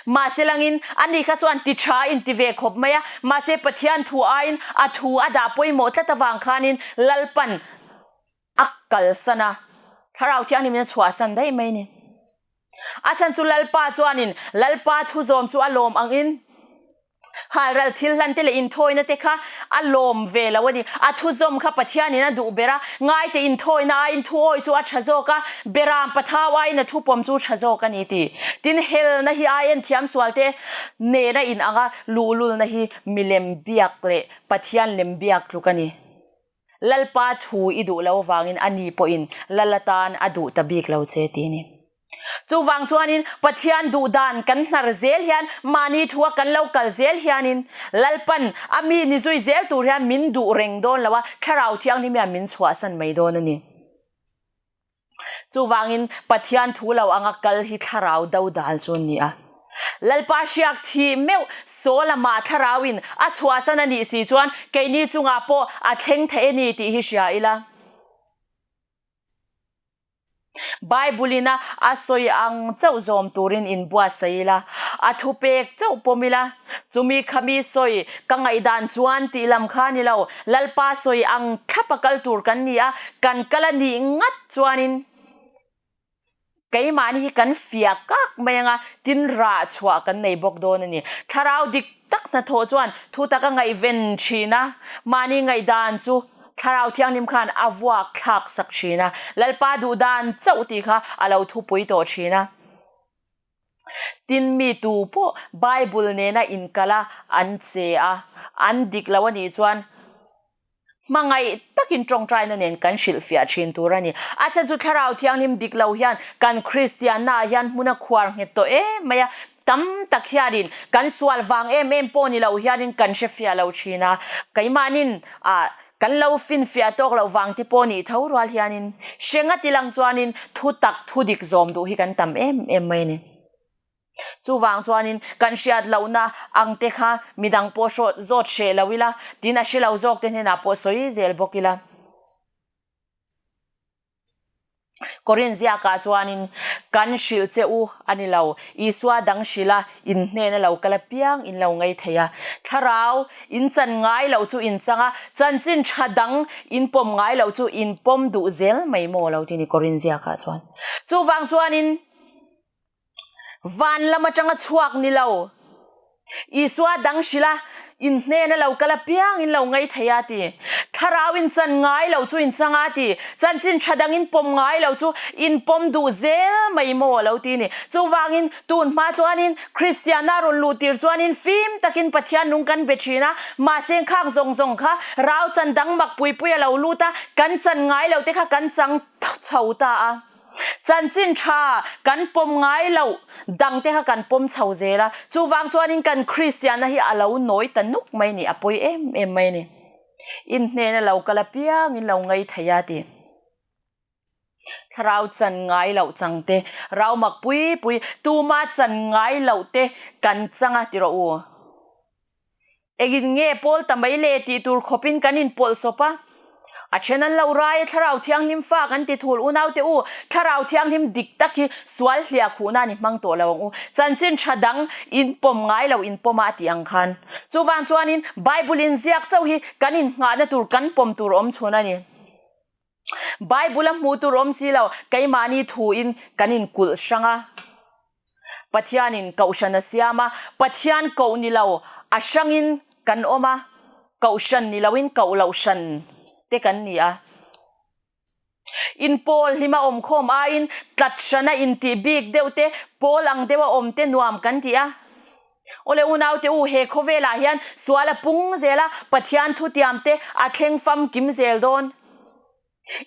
Mahse langin ani kha chuan ti tha in ti ve khawp mai a, mahse Pathian thu aiin a thu a dah pawimawh tlat avang khanin Lalpan a kalsan a, Thlarau Thianghlimin a chhuahsan daih mai a ni. A chhan chu Lalpa chuanin Lalpa thu zawm chu a lawm angin, Halral thil hlan te leh inthawina te kha a lawm ve lo a ni. A thuzawm kha Pathianin a duh ber a, ngaite inthawina aiin thuawi chu a tha zawk a, beram pathau aiin a thupawm chu tha zawk a ni ti. Tin, helna hi ai en thiam sual te nena in anga luhlulna hi milem biak leh Pathian lem biak tluk a ni. Lalpa thu i duh lo avangin a ni pawhin Lal atan a duh ta bik lo che ti a ni. Chuvang chuanin Pathian duh dan kan hnar zel hian mahni thua kan lo kal zel hianin Lalpan a mi ni zui zel tur hian min duh reng dawn lo a, Thlarau Thianghlim hian min chhuahsan mai dawn a ni. Chuvangin Pathian thu lo anga kal hi Thlarau dodal chu a ni a. Lalpa hriak thih meuh Saul amah Thlarauin a chhuahsan a nih si chuan keini chungah pawh a thleng thei a ni tih hi hria ila. Bible-in a a sawi ang chauh zawm turin inbuatsaih ila, a thupek chauh pawm ila, chumi khami sawi ka ngaihdan chuan tih lam kha ni lo, Lalpa sawi ang thlapa kal tur kan ni a, kan kal a nih ngat chuanin keimahni hi kan fiah kak mai anga tin rah chhuah kan nei bawk dawn a ni. Thlarau dik tak hnathawh chuan thu taka ngaihven thin a, mahni ngaihdan chu Thlarau Thianghlim khan a vuak thlak sak thin a, Lalpa duh dan chauh tih kha a lo thupui tawh thin a. Tin mi tu pawh Bible nena inkal a, an che a, an dik lo a nih chuan hmangaih takin tawngtaina nen kan hrilhfiah thin tur a ni. A chhan chu Thlarau Thianghlim dik lo hian kan Kristianna ah hian hmun a khuar nghet tawh em mai a, tam tak hianin kan sual vang em em pawh ni lo hianin kan hrefiah lo thin a, keimahnin ah kan lo finfiah tawk loh vang te pawh nih tho rual hianin hre ngati lang chuanin thu tak thu dik zawm duh hi kan tam em em mai a ni. Chuvang chuanin kan hriat lohna ang te kha midang pawh hrawt zawt hreh lo ila, tin a hre lo zawk te hnenah pawh sawi zel bawk ila. Korin ziakah chuanin, Kan hrilh che u a ni lo, Isua dang hrilh a, in hnena lo kal apiang in lo ngei thei a. Thlarau in chan ngai loh chu in chang a, chanchin tha dang in pawm ngai loh chu in pawm duh zel mai maw lo ti ni Korin ziakah chuan. Chuvang chuanin, Van lam atanga chhuak ni lo. Isua dang hrilh a, in hnena lo kal apiang in lo ngei thei a ti. Thlarau in chan ngai lo chu in chang a ti. Chanchin tha dang in pawm ngai lo chu in pawm duh zel mai maw a lo ti ni. Chuvangin tun hma chuanin Kristianna rawn luh tir chuanin fim takin Pathian nung kan be thin a, mahse khak zawng zawng kha rau chan dang mak pui pui a lo lut a, kan chan ngai lo te kha kan chang chho ta a. Chanchin tha kan pawm ngai loh dang te kha kan pawm chho zel a, chuvang chuanin kan Kristianna hi a lo nawi ta nuk mai ni, a pawi em em mai ni. In hnena lo kal apiangin lo ngai thei a ti. Thlarau chan ngai loh chang te, rau mak pui pui, tuma chan ngai loh te kan chang a ti rawh u. Engin nge pawl ta mai le tih tur khawpin kan inpawlh sawp a. A then an lo rai a, Thlarau Thianghlim fa kan ti thul unau te u, Thlarau Thianghlim dik tak hi sual hliah khuh nan i hmang tawh lo ang u. Chanchin tha dang in pawm ngai lo in pawm a a tih ang khan. Chuvang chuanin Bible in ziak chauh hi kan innghahna tur kan pawm tur awm chhun a ni. Bible a hmuh tur awm si lo, keimahni thuin kan inkulh hrang a. Pathianin kohhran a siam a, Pathian koh ni lo a hrangin kan awm a, kohhran ni loin koh loh hran te kan ni a. Inpawl hlima awmkhawm aiin tlat hrana intih bik deuh te, pawl ang deuha awm te nuam kan ti a. Awle unaute u, he khawvelah hian sual a pung zel a, Pathian thutiam te a thleng famkim zel dawn.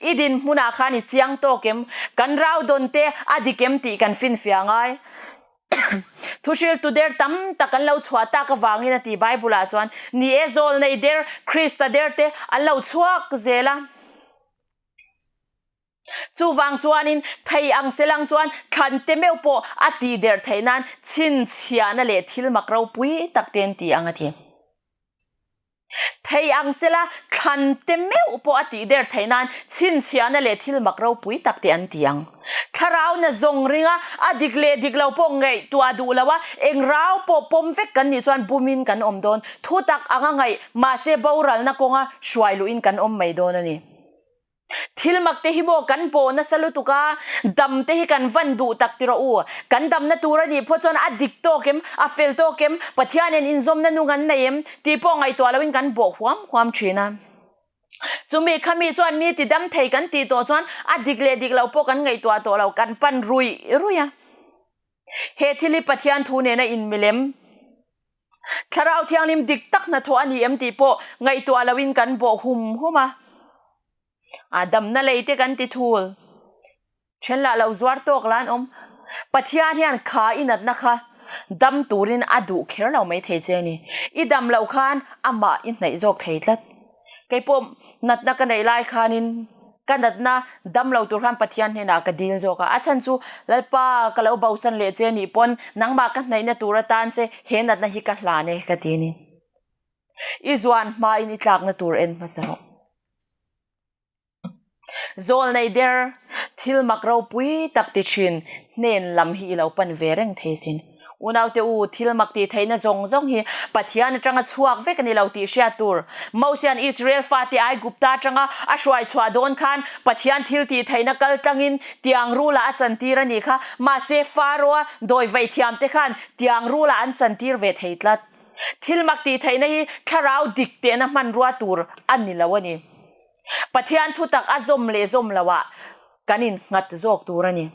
I dinhmunah khan i chiang tawk em? Kan rau dawn te a dik em tih kan finfiah ngai. Thuhriltu der tam tak an lo chhuah tak avangin a ti Bible-ah chuan, Ni e, zawlnei der, Krista der te an lo chhuak zel a. Chuvang chuanin thei ang selang chuan thlan te meuh pawh a tih der theih nan chhinchhiahna leh thil mak ropui tak te an ti ang a ti. Thei ang sela thlan te meuh pawh a tih der theih nan chhinchhiahna leh thil mak ropui tak te an ti ang. Thlarau na zawng ringa a dik leh dik lo pawh ngaihtuah duh lo a, eng rau pawh pawm vek kan nih chuan bumin kan awm dawn. Thutak anga ngaih mahse boralna kawnga hruai luhin kan awm mai dawn a ni. Thil mak te hi maw kan pawh nasa lutuk a, dam te hi kan van duh tak ti rawh u. Kan damna tur a nih phawt chuan a dik tawk em, a fel tawk em, Pathian in inzawmna nung an nei em tih pawh ngaihtuah loin kan bawh huam huam thin a. Chumi khami chuan mi ti dam thei kan tih tawh chuan a dik leh dik lo pawh kan ngaihtuah tawh lo, kan pan ruih ruih a. He thil hi Pathian thu nena inmilem. Thlarau Thianghlim dik tak hnathawh a ni em tih pawh ngaihtuah loin kan bawh hum hum a. A damna lei te kan ti thul. Then lah lo zuar tawk lah an awm. Pathian hian kha i natna kha dam turin a duh kher lo mai thei che a ni. I dam loh khan amah i hnaih zawk thei tlat. Kei pawh natna ka neih lai khanin ka natna dam lo tur khan Pathian hnenah ka dil zawk a. A chhan chu Lalpa ka lo bosan leh che nih pawn nangmah ka hnaihna tur atan che he natna hi ka hlan e ka ti a ni. I zuan hmain i tlakna tur en hmasa rawh. Zawlnei der, thil mak ropui tak ti thin hnen lam hi i lo pan ve reng thei sin. Unaute u, thil mak tih theihna zawng zawng hi Pathian atanga chhuak vek a ni lo tih hriat tur. Mosia'n Israel fate Aigupta atanga a hruai chhuah dawn khan Pathian thil tih theihna kal tlangin tiang rulah a chantir a nih kha. Mahse, Pharaoh-a dawi vaih thiamte khan tiang rulah an chantir ve thei tlat. Thil mak tih theihna hi thlarau dik tehna hmanrua tur a ni lo a ni. Pathian thutak a zawm leh zawm loah kan innghat zawk tur a ni.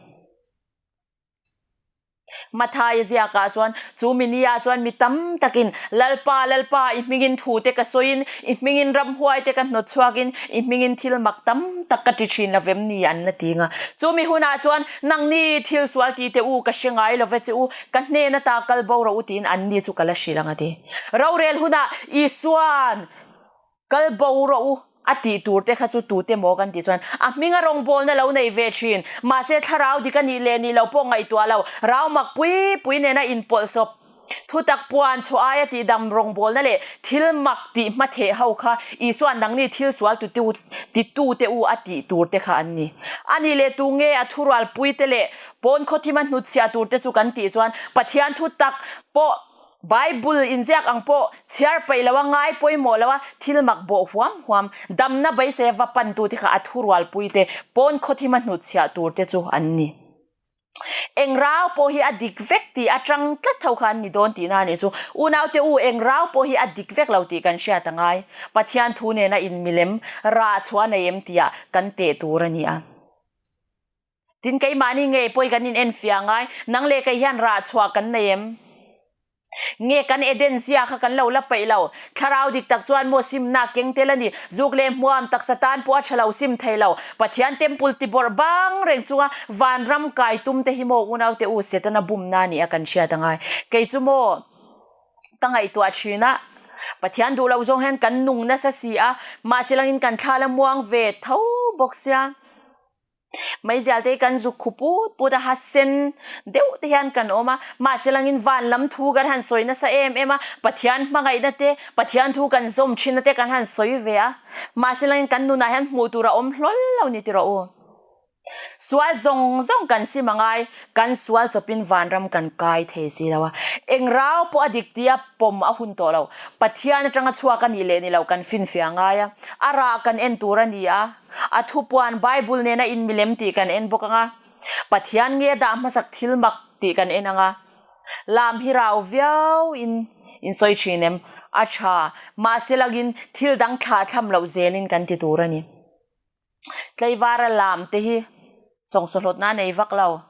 Mathaia ziakah chuan, Chu mi nia chuan mi tam takin, Lalpa, Lalpa, i hmingin thu te ka sawiin, i hmingin ramhuai te ka hnawt chhuakin, i hmingin thil mak tam tak ka ti thin lovem ni? an la ti nga. Chu mi hunah chuan, Nangni thil sual ti teh u, ka hre ngai love che u, ka hnen ata kal bo rawh u tiin anni chu ka la hrilh ang a ti. Rorel hunah Isua'n Kal bo rawh u a tih tur te kha chu tute maw kan tih chuan a hminga rawngbawlna lo nei ve thin. Mahse thlarau dik a nih leh nih lo pawh ngaihtuah lo, rau mak pui pui nena inpawlh sawp, thutak puan chhuah aia tihdam rawngbawlna leh thil mak tih hmatheh ho kha Isua'n nangni thil sual tutu titute u a tih tur te kha an ni. A nih leh tu nge a thurualpui te leh pawn khawthima hnutchhiah tur te chu kan tih chuan Pathian thutak pawh Bible inziak ang pawh chhiar peih lo a, ngai pawimawh lo a, thil mak bawh huam huam, damna beisei va pan tu te kha a thurualpui te, pawn khawthima hnutchhiah tur te chu an ni. Eng rau pawh hi a dik vek tih atang tlat ho kha an ni dawn tihna a nih chu. Unaute u, eng rau pawh hi a dik vek lo tih kan hriat a ngai. Pathian thu nena inmilem rah chhuah nei em tihah kan teh tur a ni a. Tin, keimahni ngei pawh hi kan inenfiah ngai. Nang leh kei hian rah chhuah kan nei em? Nge kan Eden zia kha kan lo la peih lo. Thlarau dik tak chuan maw simna a keng tel a ni. Zuk leh hmuam taksa tan pawh a tha lo sim thei lo. Pathian temple ti bawrh bang reng chunga vanram kai tum te hi maw unaute u Setana bumna a nih a kan hriat angai. Kei chu maw ka ngaihtuah thin a, Pathian duh loh zawng hian kan nung nasa si a, mahse langin kan thla la muang ve tho bawk sia. Meizial te hi kan zuk khu put put a, ha sen deuh te hian kan awm a, mahse langin van lam thu kan han sawi nasa em em a, Pathian hmangaihna te, Pathian thu kan zawm thinna te kan han sawi ve a, mahse langin kan nunah hian hmuh tur a awm hlawl lo ni tiraw u. Sual zawng zawng kan sim a ngai, kan sual chawpin vanram kan kai thei si lo a, eng rau pawh a dik tia pawm a hun tawh lo, Pathian atanga chhuak a nih leh ni lo kan finfiah a ngai a, a rah kan en tur a ni a. A thupuan Bible nena inmilem tih kan en bawk ang a, Pathian nge dah hmasak thil mak tih kan en ang a, lam hi rau viau in in sawi thin em? A tha, mahse langin thil dang thlah thlam loh zelin kan ti tur a ni. Tleivara lam te hi sawngsawhlawtna a nei vak lo.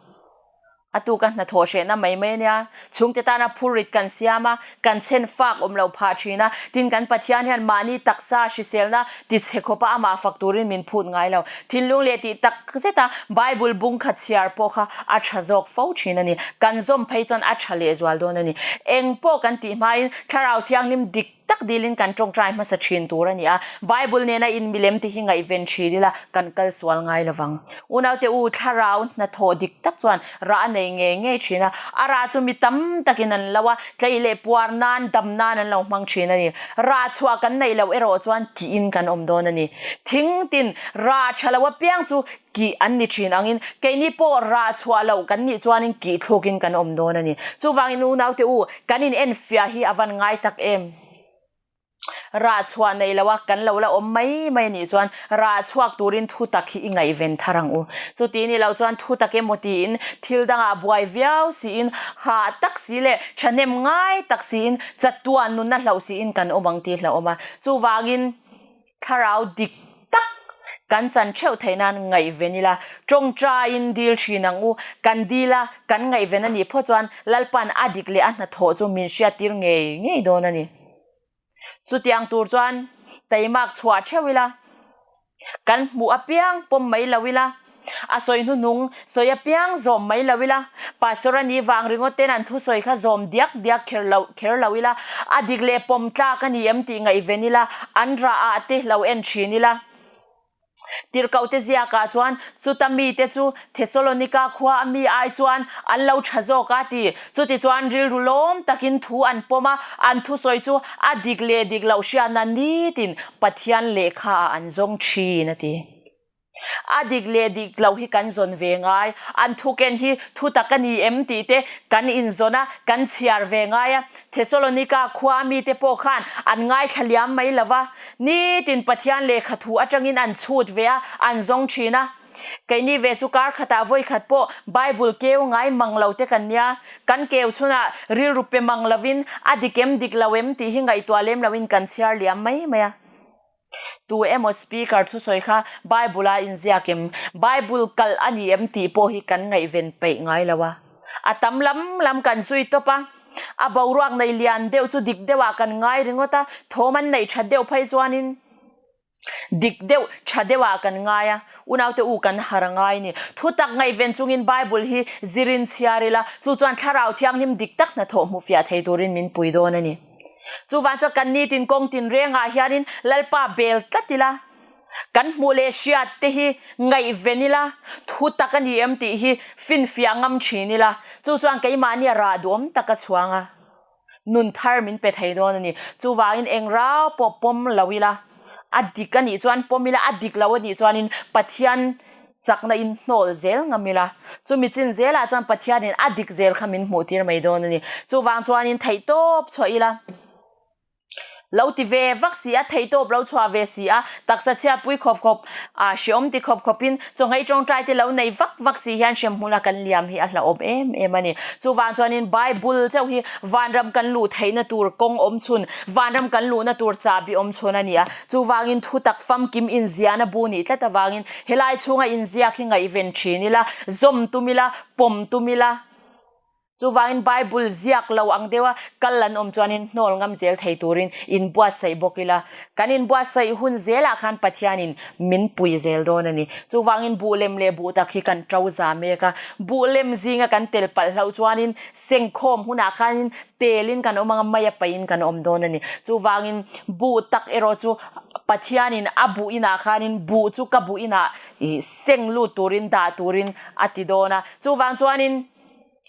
A tuka hnathawh hrehna mai mai a nia. Chhungte tana phurrit kan siam a, kan chhen fak awm lo phah thin a. Tin, kan Pathian hian mahni taksa hriselna tichhe khawpa amah fak turin min phut ngai lo. Thinlung leh tih tak zeta Bible bung kha chhiar pawh kha a tha zawk fo thin a ni. Kan zawm phei chuan a tha lehzual dawn a ni. Eng pawh kan tih hmain Thlarau Thianghlim dik tak dilin kan tawngtai hmasa thin tur a ni a, Bible nena inmilem te hi ngaihven thin ila kan kal sual ngai lovang. Unaute u, thlarau hnathawh dik tak chuan rah a nei ngei ngei thin a, a rah chu mi tam takin an lo a, tleih leh puar nan, dam nan an lo hmang thin a ni. Rah chhuah kan neih loh erawh chuan kihin kan awm dawn a ni. Thing tin rah tha lo apiang chu Kih an ni thin angin keini pawh rah chhuah loh kan nih chuanin kih thlukin kan awm dawn a ni. Chuvangin unaute u, kan in enfiah hi a van ngai tak em? Rah chhuah nei loa kan lo la awm mai mai nih chuan rah chhuak turin thu tak hi i ngaihven thar ang u. Chuti ni loh chuan thu tak emaw tiin thil dangah buai viau siin hah tak si leh thahnem ngai tak siin chatuan nunna hlauh siin kan awm ang tih hlauhawm a. Chuvangin. Thlarau dik tak kan chan theuh theih nan ngaihven ila, tawngtaiin dil thin ang u. Kan dil a, kan ngaihven a nih phawt chuan Lalpa'n a dik leh a hnathawh chu min hriattir ngei ngei dawn a ni. Chutiang tur chuan teimak chhuah theuh ila, kan hmuh apiang pawm mai lo ila, A sawi hnuhnung sawi apiang zawm mai lo ila, Pastor a nih vang ringawt ten an thusawi kha zawm diak diak kher lo kher lo ila, a dik leh pawm tlak a ni em tih ngaihven ila, an rah ah te lo en thin ila. Tirhkoh te ziakah chuan chuta mite chu Thesalonika khua a mi ai chuan an lo tha zawk a ti. Chutichuan rilru lawm takin thu an pawm a, an thusawi chu a dik leh dik loh hriatna nitin Pathian lehkha ah an zawng thin a ti. A dik leh dik loh hi kan zawn ve ngai. An thuken hi thu tak a ni em tih te kan inzawn a, kan chhiar ve ngai a. Thesalonika khua a mite pawh khan an ngaithla liam mai lo va, nitin Pathian lehkha thu atangin an chhut ve a, an zawng thin a. Keini ve chu kar khatah vawi khat pawh Bible keu ngai mang lo te kan nia. Kan keu chhunah rilru pe mang lovin a dik em dik lo em tih hi ngaihtuah lem loin kan chhiar liam mai mai a. Tu emaw speaker thusawi kha Bible a inziak em? Bible kalh a ni em tih pawh hi kan ngaihven peih ngai lo a. A tam lam lam kan zui tawp a, a boruak nei lian deuh chu dik deuhah kan ngai ringawt a, thawm an neih that deuh phei chuanin dik deuh tha deuhah kan ngai a, unaute u kan har a ngai ni. Thutak ngaihven chungin Bible hi zirin chhiar ila, chu chuan Thlarau Thianghlim dik tak hnathawh hmuhfiah thei turin min pui dawn a ni. Chuvang chuan kan nitin kawng tinrengah hianin Lalpa bel tlat ila, kan hmuh leh hriat te hi ngaihven ila, thu tak a ni em tih hi finfiah ngam thin ila, chu chuan keimahni a rah duhawm tak a chhuang a, nun thar min pe thei dawn a ni. Chuvangin eng rau pawh pawm lo ila, a dik a nih chuan pawm ila, a dik lo a nih chuanin Pathian Chakna in hnawl zel ngam ila, chumi chin zelah chuan Pathianin a dik zel kha min hmuh tir mai dawn a ni. Chuvang chuanin theihtawp chhuah ila. Lo ti ve vak si a, theihtawp lo chhuah ve si a, taksa chhiatpui khawp khawp a, hreawm ti khawp khawpin chawngei tawngtai te lo nei vak vak si hian hremhmuna kan liam hi a hlauhawm em em a ni. Chuvang chuanin Bible chauh hi vanram kan luh theihna tur kawng awm chhun, vanram kan luhna tur chahbi awm chhun a ni a. Chuvangin thutak famkim inziahna bu nih tlat avangin helai chhunga inziak hi ngaihven thin ila, zawm tum ila, pawm tum ila. Chuvangin Bible ziak lo ang deuha kal an awm chuanin hnawl ngam zel thei turin inbuatsaih bawk ila. Kan inbuatsaih hun zelah khan Pathianin min pui zel dawn a ni. Chuvangin buh lem leh buh tak hi kan to za mek a. Buh lem zinga kan tel palh hlauh chuanin sengkhawm hunah khanin telin kan awm anga maia paihin kan awm dawn a ni. Chuvangin buh tak erawh chu Pathianin a buh inah khanin buh chu ka buh inah seng lut turin dah turin a ti dawn a. Chuvang chuanin.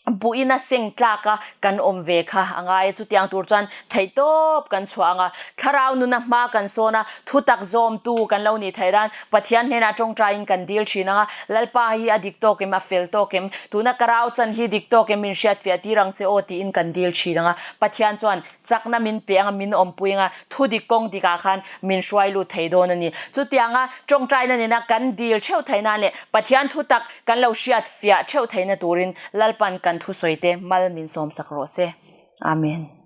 Buhin a seng tlak a kan awm ve kha a ngai a, chutiang tur chuan theihtawp kan chhuah ang a, thlarau nuna hma kan sawn a, thutak zawmtu kan lo nih theih dan Pathian hnenah tawngtaiin kan dil thin ang a, Lalpa hi a dik tawk em, a fel tawk em, tuna ka rau chan hi dik tawk em min hriatfiah tir ang che aw tiin kan dil thin ang a, Pathian chuan chakna min pe ang a, min awmpui ang a, thudik kawng dikah khan min hruai lut thei dawn a ni. Chutianga tawngtaina nena kan dil theuh theih nan leh Pathian thutak Kan lo hriat fiah theuh theihna turin Lalpan kan thusawite mal min sawmsak rawh se. Amen.